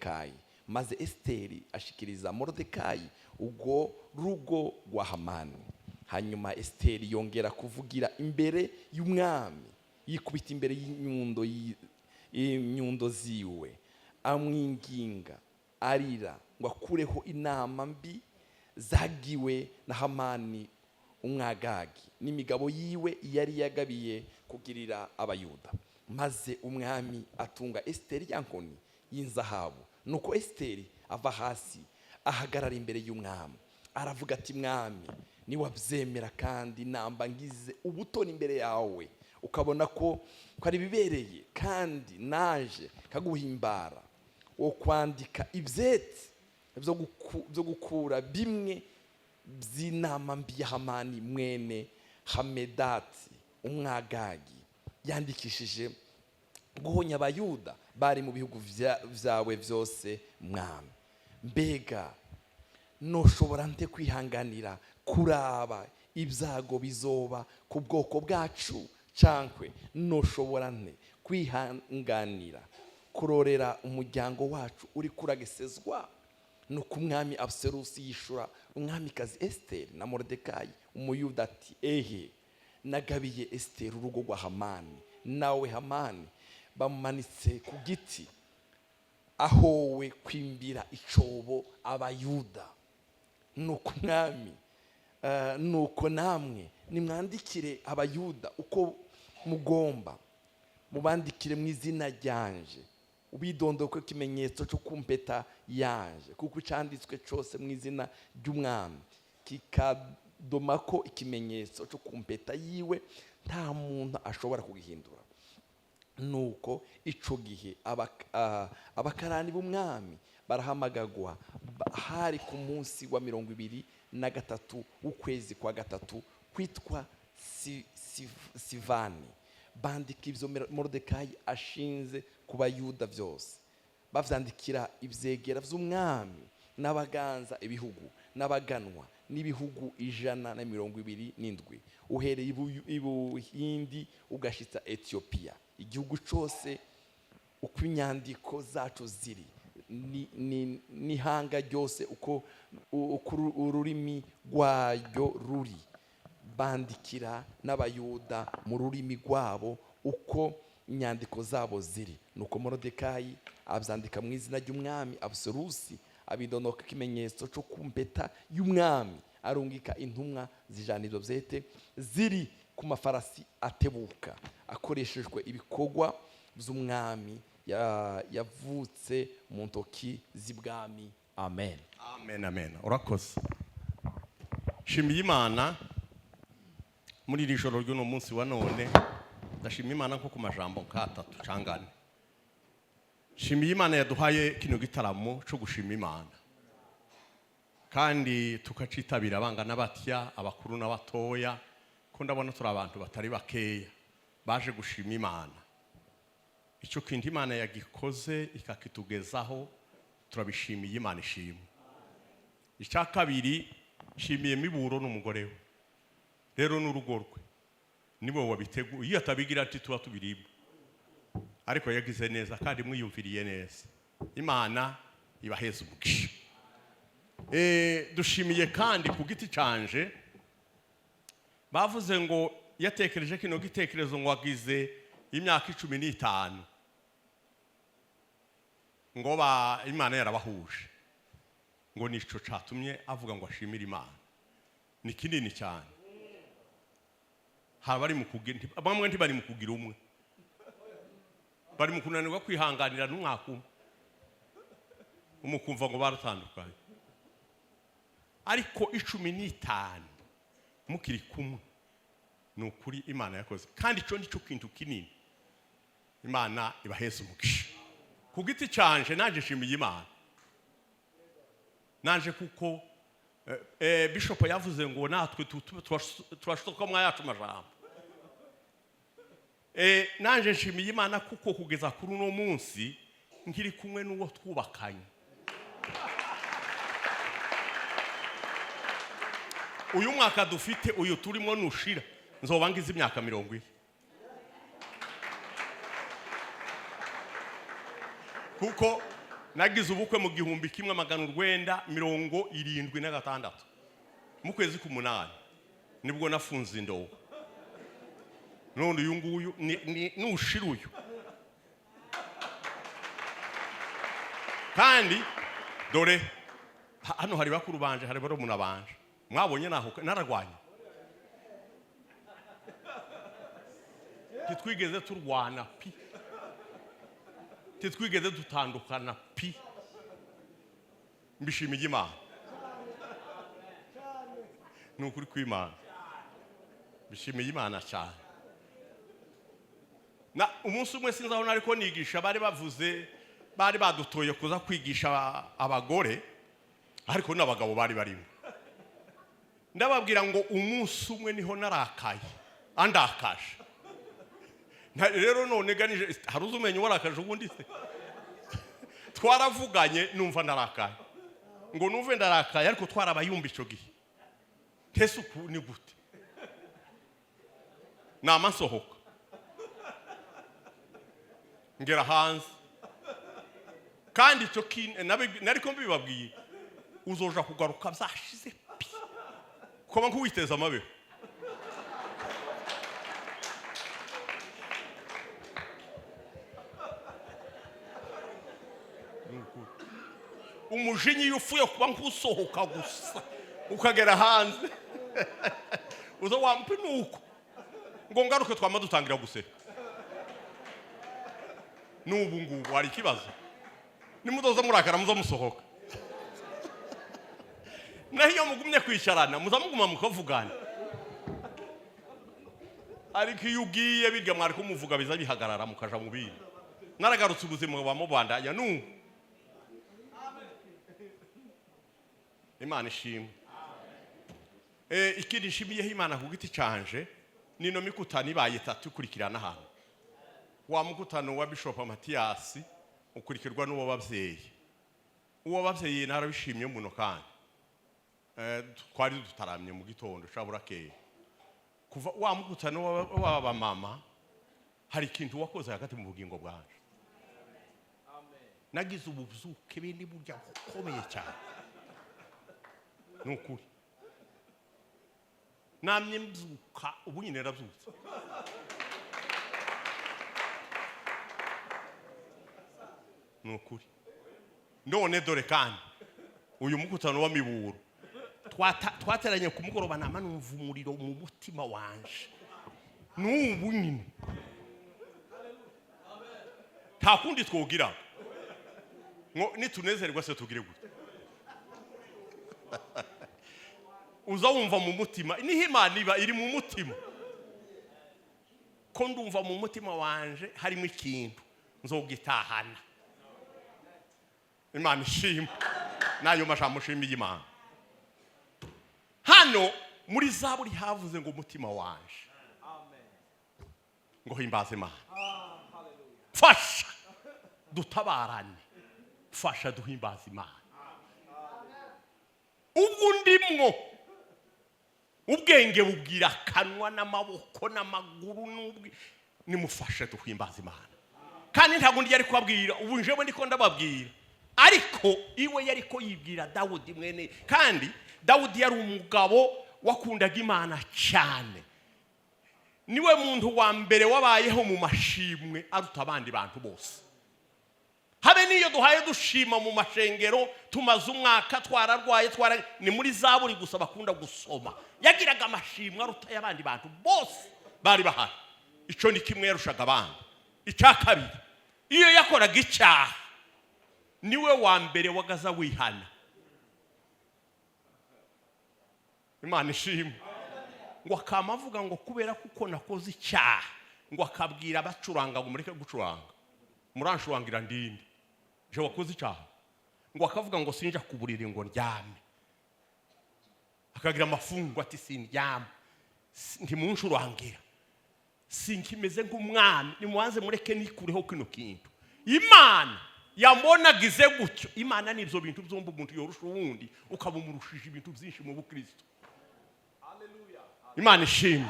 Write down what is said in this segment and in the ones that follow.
Morodekayi. Maze Esiteri ashikiriza Morodekayi ubwo rugo rwa Hamani. Hanyuma Esiteri yongera kuvugira imbere y'umwami, yikubita imbere y'inyundo ziwe, amwinginga arira ngo akureho inama mbi zagiwe na Hamani Umwagagi n'imigabo yiwe yari yagabiye kugirira Abayuda. Maze umwami atunga Esiteri ya nkoni y'inzahabu. Nuko Esiteri ava hasi, ahagarara imbere y'umwami, aravuga ati: "Mwami, niwabyemera kandi namba ngize ubutoni imbere yawe, ukabona ko ari bibereye kandi naje kaguhimbara, wo kwandika ibyete byo gukura bimwe by'inama mbi ya Hamani mwene Hamedati Umwagagi yandikishije guhonya Abayuda bari mu bihugu byawe byose. Mwami, mbega ntushobora nte kwihanganira kuraba ibyago bizoba ku bwoko bwacu, cyangwa ntushobora nte kwihanganira kurorera umuryango wacu uri kuragesezwa?" Nuko umwami Abuserusi yishura umwamikazi Esiteri na Moridekayi Umuyuda ati: "Ehe, nagabiye Esiteri urugo rwa Hamani, nawe Hamani bamumanitse ku giti ahowe kwimbira icobo Abayuda. Nuko umwami, nuko namwe nimwandikire Abayuda uko mugomba, mubandikire mu izina ryanje, ubidondore ko ikimenyetso cyo kumpeta yanje, kuko icyanditswe cyose mu izina ry'umwami kikadoma ko ikimenyetso cyo kumpeta yiwe, nta muntu ashobora kugihindura." Nuko ico gihe abakarani b'umwami barahamagagwa. Hari ku munsi wa 23 w'ukwezi kwa gatatu kwitwa Sivani. Bandika ibyo Moridekayi ashinze ku Bayuda byose, bavyandikira ivyegera vy'umwami n'abaganza ibihugu n'abaganwa n'ibihugu 127, uhereye Ibuhindi ugashitsa Etiyopiya, igihugu cyose uko inyandiko zacu ziri, n'ihanga ryose uko ururimi rwaryo ruri. Bandikira n'Abayuda mu rurimi rwabo uko inyandiko zabo ziri. Nuko Morodekayi abyandika mu izina ry'umwami Abuserusi, abidonoka ikimenyetso cyo ku mpeta y'umwami, arungika intumwa zijana ibyo byete ziri ku mafarasi atebuka, akoreshejwe ibikorwa by'umwami yavutse mu ntoki z'ibwami. Amen. Amen, amen, urakoze. Shimiye Imana muri iri joro ry'uno munsi wa none. Ndashima Imana nko ku majambo nk'atatu cyangwa ane. Shimiye Imana yaduhaye kino gitaramo cyo gushima Imana, kandi tukacitabira abangana batya, abakuru n'abatoya, ko ndabona turi abantu batari bakeya baje gushima Imana. Icyo kintu Imana yagikoze ikakitugezaho, turabishimiye. Imana ishimwe. Icya kabiri, nshimiye Miburo n'umugore we rero n'urugo rwe, nibo wabiteguye. Iyo atabigira ati tuba tubirimo, ariko yagize neza kandi mwiyumviriye neza. Imana ibaheze umugisha. Dushimiye kandi ku giti canje. Bavuze ngo yatekereje kino gitekerezo ngo agize imyaka 15 ngo ba Imana yarabahuje, ngo nico catumye avuga ngo ashimire Imana. Ni kinini cyane. Hari abari mu kugira, bamwe ntibari mu kugira umwe, bari mu kunanirwa kwihanganira n'umwaka umwe, umukumva ngo baratandukanye. Ariko 15 mukiri kumwe, ni ukuri Imana yakoze, kandi icyo ni cyo kintu kinini. Imana ibaheze umugisha. Ku giti canje naje nshimiye Imana naje, kuko bishop yavuze ngo natwe turashoka mwa yacu majambo. Nanje nshimiye Imana kuko kugeza kuri uno munsi nkiri kumwe n'uwo twubakanye. Uyu mwaka dufite, uyu turimo, nushira nzoba ngize imyaka 40, kuko Nagize ubukwe mu 1976, mu kwezi k'umunani, nibwo nafunze indobo. None uyu nguyu nushira uyu. Kandi dore hano hari bakuru banje, hari barumuna banje. Mwabonye naho nararwanye? Ntitwigeze turwana pi, ntitwigeze dutandukana pi. Mbishimiye Imana, ni ukuri kw'Imana, mbishimiye Imana cyane. Na umunsi umwe, sinzi aho nariko nigisha, bari bavuze, bari badutoye kuza kwigisha abagore, ariko n'abagabo bari barimo. Ndababwira ngo umunsi umwe niho narakaye, andakaje. Rero none ganije hari uzi umenya warakaje ubundi se? Twaravuganye, numva ndarakaye, ngo numve ndarakaye, ariko twarabayumva icyo gihe. Ntese uku ni gute nama nsohoka ngera hanze? Kandi icyo kintu nariko mbibabwiye, uzoja kugaruka byashize pi, kuba nk'uwiteza amabeho. Umujinya iyo upfuye kuba nk'usohoka gusa ukagera hanze, uza wampa nuko ngo ngaruke, twama dutangira guseka. N'ubu ngubu hari ikibazo, nimudoza murakara, muza musohoka. Naho iyo mugumye kwicarana, muza muguma mukavugana. Ariko iyo ugiye birya mwari kumuvuga, biza bihagarara, mukaja mu bindi. Naragarutse, ubuzima buba mubandanya. N'ubu Imana ishimwe. Ikindi nshimiyeho Imana ku giti canje, nino mikutano ibaye itatu ikurikirana hano. Wa mukutano wa Bishop Matiyasi ukurikirwa n'uwo babyeyi. Uwo babyeyi narabishimye muno, kandi twari dutaramye mu gitondo caburakeye. Kuva wa mukutano w'abamama, hari ikintu wakoze hagati mu bugingo bwanje. Nagize ububyuke bindi burya bukomeye cyane, ni ukuri. Namye mbyuka, ubu nyine narabyutse. Ni ukuri. None dore kandi uyu mukutano w'amiburo twateranye ku mugoroba, nama numva umuriro mu mutima wanje. N'ubu nyine nta kundi twogira ngo nitunezerwa se tugire gute? Uza wumva mu mutima, niho Imana iba iri mu mutima. Ko ndumva mu mutima wanje harimo ikintu nzogitahana. Imana ishima n'ayo majambo ushimiye Imana. Hano muri Zaburi havuze ngo umutima wanje ngo himbaze Imana. Fasha dutabarane, fasha duhimbaze Imana. Ubwo ndimwo ubwenge bubwira akanwa n'amaboko n'amaguru n'ubwi, nimufashe duhimbaze Imana. Kandi ntabwo ndi yari kubabwira ubu, njewe ndiko ndababwira, ariko iwe yari ko yibwira Dawudi mwene. Kandi Dawudi yari umugabo wakundaga Imana cyane, niwe muntu wa mbere wabayeho mu mashimwe aruta abandi bantu bose. Habe n'iyo duhaye dushima mu mashengero, tumaze umwaka twararwaye, twara ni muri Zaburi gusa bakunda gusoma. Yagiraga amashimwe aruta y'abandi bantu bose bari bahari. Icyo ni kimwe yarushaga abandi. Icya kabiri, iyo yakoraga icyaha, niwe wa mbere wagaza wihana. Imana ishimwe. Ngo akama avuga ngo kubera kuko nakoze icyaha, ngo akabwira abacuranga ngo mureke gucuranga, murancurangira ndinde je wakoze icyaha. Ngo akavuga ngo sinja ku buriri ngo ndyame, akagira amafungo ati sindyama, ntimuncurangira, sinkimeze nk'umwami, nimubanze mureke nikureho kino kintu. Imana yamubonagize gutyo. Imana ni ibyo bintu byombi, umuntu yorusha uwundi ukaba umurushije ibintu byinshi mu bukristo. Imana ishimwe.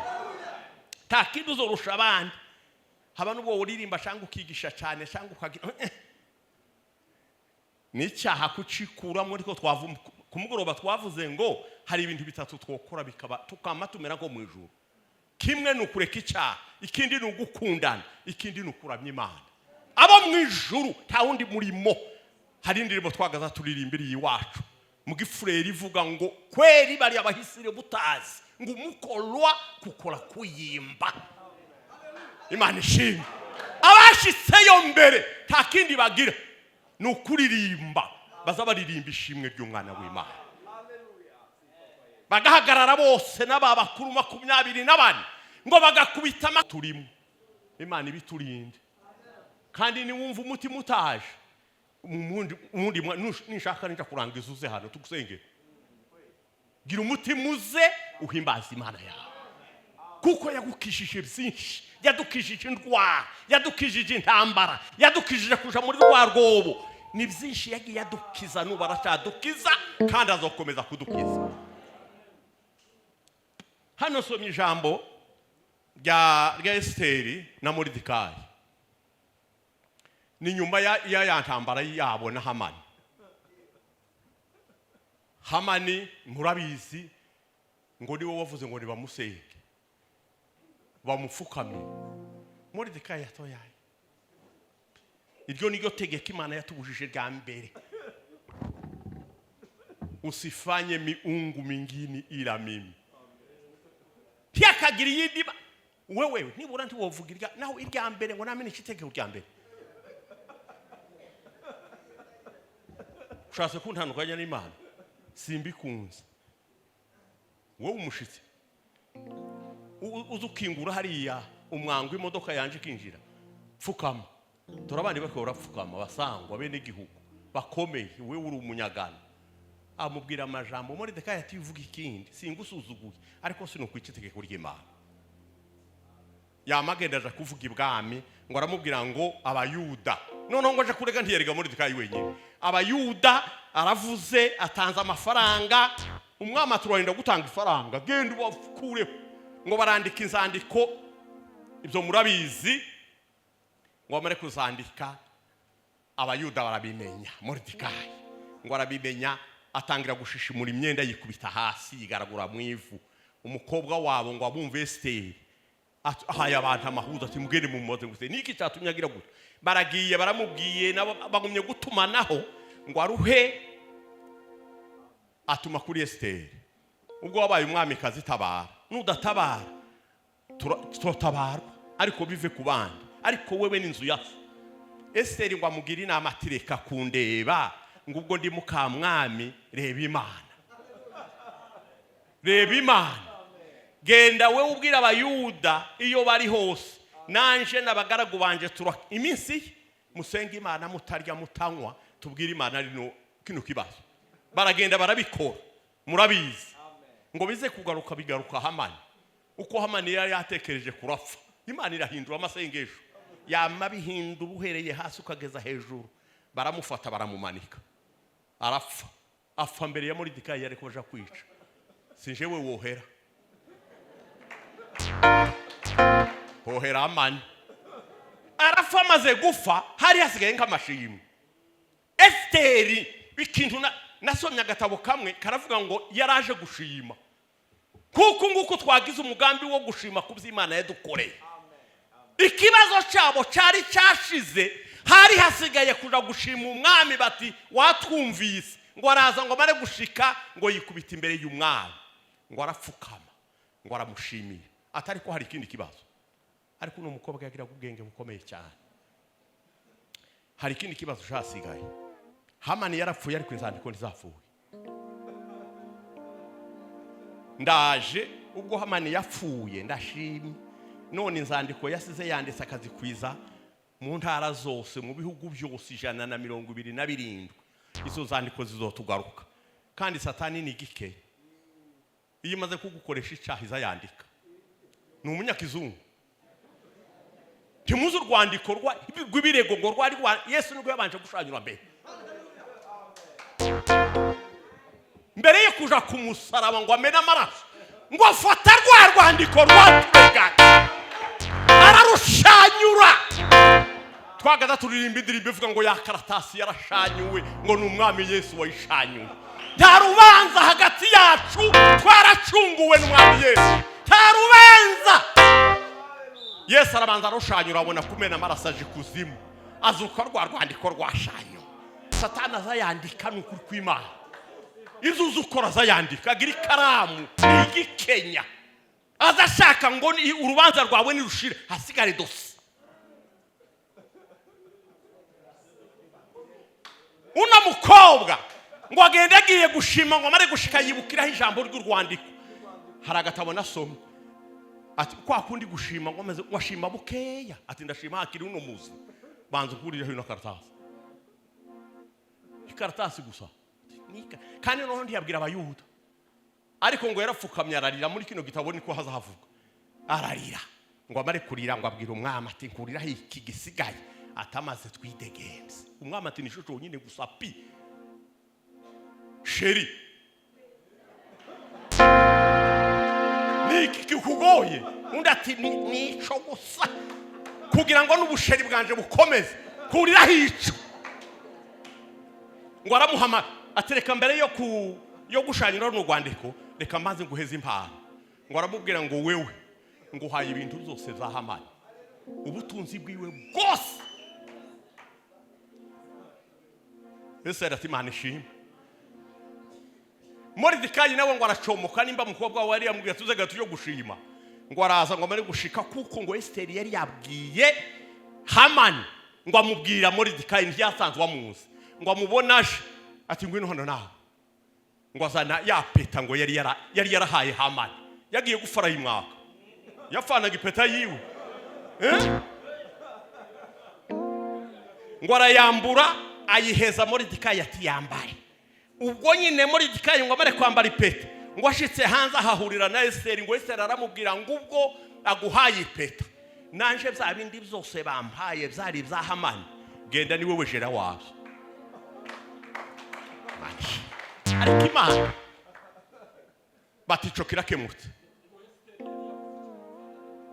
Nta kindi uzorusha abandi, haba n'ubwo uririmba cyangwa ukigisha cyane cyangwa ukagira. Ni icyaha kucikuramo, ariko ku mugoroba twavuze ngo hari ibintu bitatu twokora bikaba tukama tumera nko mu ijuru. Kimwe ni ukureka icyaha, ikindi ni ugukundana, ikindi ni ukuramya Imana. Abo mu ijuru nta wundi murimo. Hari indirimbo twagaza turirimbiriye iwacu mu gifureri ivuga ngo kweri bari abahisire butazi ngo umukolwa kukora kuyimba. Imana ishimwe, abashitseyo mbere nta kindi bagira ni ukuririmba. Baza baririmba ishimwe ry'umwana w'Imana, bagahagarara bose n'aba bakuru 24 ngo bagakubita turimo. Imana ibiturinde. Kandi niwumva umutima utaje umundi ninshaka ninja kurangiza uze hano tugusengere. Gira umutima uze uhimbaza Imana yawe, kuko yagukishije byinshi. Yadukishije indwara, yadukishije intambara, yadukishije kuja muri rwa rwobo. Ni byinshi yagiye adukiza, n'ubu aracyadukiza kandi azakomeza kudukiza. Hano somye ijambo rya Esiteri na Moridekayi. Ni nyuma ya ntambara yabo na Hamani. Hamani murabizi ngo niwe wavuze ngo nibamusenge bamupfukamire. Moridekayi yatoyaye. Iryo niryo tegeko Imana yatubujije rya mbere: "Usifanye miungu mingine ila mimi." Ntiyakagira iyindi wewe nibura ntiwovuga irya naho irya mbere ngo namenye itegeko rya mbere. Ushatse kuntandukanya n'Imana, simbikunze. Wowe umushitsi uza ukingura hariya umwango imodoka yanje ikinjira, pfukama. Dore abandi bariko barapfukama, basangwa bene igihugu bakomeye, wewe uri umunyagano. Amubwira amajambo. Moridekayi ati: "Uvuga ikindi, singusuzuguye, ariko sinukwica itegeko ry'Imana." Yamagenda aja kuvuga ibwami ngo aramubwira ngo Abayuda noneho ngo aje kurega. Ntiyerega Moridekayi wenyine, Abayuda aravuze, atanze amafaranga. Umwami aturarinda gutanga ifaranga, genda ubakureho. Ngo barandika inzandiko, ibyo murabizi. Ngo bamare kuzandika, Abayuda barabimenya. Moridekayi ngo arabimenya, atangira gushishimura imyenda, yikubita hasi, yigaragura mu ivu. Umukobwa wabo ngo abumve, Esiteri, ahaye abantu amahuza ati: "Mugende mumubaze ngo niki cyatumye agira gutya." Baragiye baramubwiye, nabo bagumye gutumanaho ngo aruhe. Atuma kuri Esiteri: "Ubwo wabaye umwamikazi, tabara. Nudatabara turatabarwa, ariko bive ku bandi, ariko wewe n'inzu ya so." Esiteri ngo amugire inama ati: "Reka kundeba ngo ubwo ndi mukamwami, reba Imana, reba Imana. Genda wewe ubwira Abayuda iyo bari hose, nanje n'abagaragu banje tura iminsi musenga Imana mutarya mutanywa, tubwire Imana rino kino kibazo." Baragenda barabikora, murabizi. Ngo bize kugaruka, bigaruka Hamani uko Hamani yari yatekereje kurapfa. Imana irahindura amasengesho, yama bihindura uhereye hasi ukageza hejuru. Baramufata baramumanika, arapfa. Apfa mbere ya Moridekayi yari kuja kwica. Si jewe wohera, hohera Hamani. Arapfa. Amaze gufa hari hasigaye nk'amashimwe. Esiteri, ikintu nasomye agatabo kamwe karavuga ngo yaraje gushima, kuko nguko twagize umugambi wo gushima ku byo Imana yadukoreye. Ikibazo cyabo cyari cyashize, hari hasigaye kuja gushima umwami, bati: "Watwumvise." Ngo araza, ngo amare gushika ngo yikubita imbere y'umwami, ngo arapfukama, ngo aramushimira, atari ko hari ikindi kibazo. Ariko uno mukobwa yagiraga ubwenge bukomeye cyane. Hari ikindi kibazo cyasigaye. Hamani yarapfuye, ariko inzandiko ntizapfuye. Ndaje ubwo Hamani yapfuye, ndashimye. None inzandiko yasize yanditse akazikwiza mu ntara zose, mu bihugu byose 127, izo zandiko zizotugaruka. Kandi Satani ni gike, iyo imaze kugukoresha icyaha iza yandika. Ni umunyakizungu. Ntimuzi urwandiko rw'ibirego ngo rwari rwa Yesu nibwo yabanje gushanyura mbere mbere yo kuja ku musaraba, ngo amene amaraso, ngo afata rwa rwandiko rwaturegaga ararushanyura. Twagaza turirimba indirimbo ivuga ngo ya karatasi yarashanyuwe, ngo ni Umwami Yesu wayishanyuwe. Nta rubanza hagati yacu, twaracunguwe n'Umwami Yesu. Nta rubanza. Yesu arabanza arushanyura, abona kumena amaraso, aje ikuzimu, azuka rwa rwandiko rwashanyuwe. Satani azayandika, ni ukuri kw'Imana. Ibyo uzi ukora azayandika, agira ikaramu igikenya, aza ashaka ngo urubanza rwawe nirushire hasigare dosiye. Uno mukobwa ngo agende agiye gushima, ngo amare gushika yibukiraho ijambo ry'urwandiko. Hari agatabo nasomye, ati kwa kundi gushima ngo amaze washima bukeya, ati ndashima hakiri uno muzi, banza ukurireho ino karatasi, ikaratasi gusa. Kandi noneho ntiyabwira Abayuda, ariko ngo yarapfukamye ararira. Muri kino gitabo niko hazahavuga, ararira. Ngo amare kurira, ngo abwira umwami ati nkuriraho iki gisigaye, atamaze twidegenze. Umwami ati nisho cyonyine gusa pi chéri, ni iki kikugoye? Undi ati nico gusa, kugira ngo n'ubusheri bwanje bukomeze, kuriraho ico. Ngo aramuhama, atereka mbere yo gushanyura runo rwandiko, reka maze nguheze impano. Ngo aramubwira ngo wewe nguhaye ibintu byose bya Hamani, ubutunzi bwiwe bwose. Yesu ati Imana ishimwe. Moridekayi nawe ngo aracomoka, nimba mukobwa we yari yamubwiye tuze gato yo gushima, ngo araza, ngo amare gushika, kuko ngo Esiteri yari yabwiye Hamani, ngo amubwira Moridekayi, ntiyasanzwe amuzi, ngo amubone aje, ati ngwino hano nawe. Ngo azana ya peta ngo yari yarahaye Hamani, yagiye gufara y'umwaka yafanaga ipeta yiwe, eh? Ngo arayambura ayiheza Moridekayi, ati yambare. Ubwo nyine Moridekayi ngo amare kwambara ipeta, ngo ashitse hanze ahahurira na Esiteri. Ngo Esiteri aramubwira ngo ubwo aguhaye ipeta, nanje bya bindi byose bampaye byari ibya Hamani, genda ni wowe jera wabyo. Ariko Imana bati ico kirakemutse.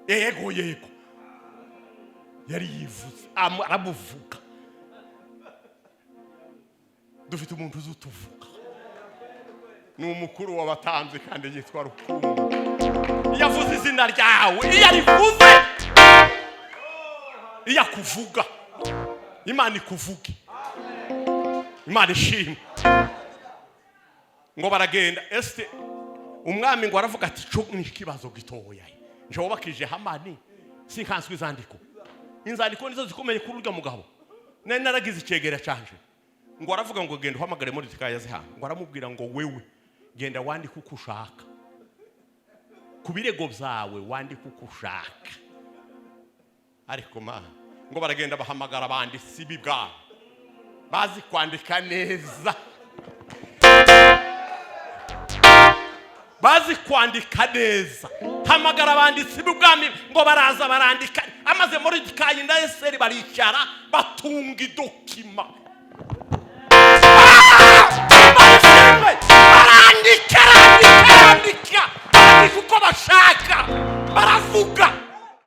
Yego yego, yari yivuze, aramuvuga. Dufite umuntu uzi utuvuga, ni umukuru w'abatambyi kandi yitwa Rukundo. Iyo avuze izina ryawe, iyo arivuze, iyo akuvuga, Imana ikuvuge. Imana ishimwe. Ngo baragenda este umwami ngo aravuga ati cyo ni ikibazo gitoya, nje wubakije Hamani sinkanswe inzandiko. Inzandiko nizo zikomeye kuri urya mugabo, nari naragize icegera canje. Ngo aravuga ngo genda uhamagare Moridekayi azihana. Ngo aramubwira ngo wewe genda wandike uko ushaka ku birego byawe, wandike uko ushaka. Ariko mana, ngo baragenda bahamagara abanditsi b'ibwami bazi kwandika neza, bazi kwandika neza. Hamagara abanditsi b'ubwami, ngo baraza barandika. Amaze Moridekayi na Esiteri baricara batunga idokima.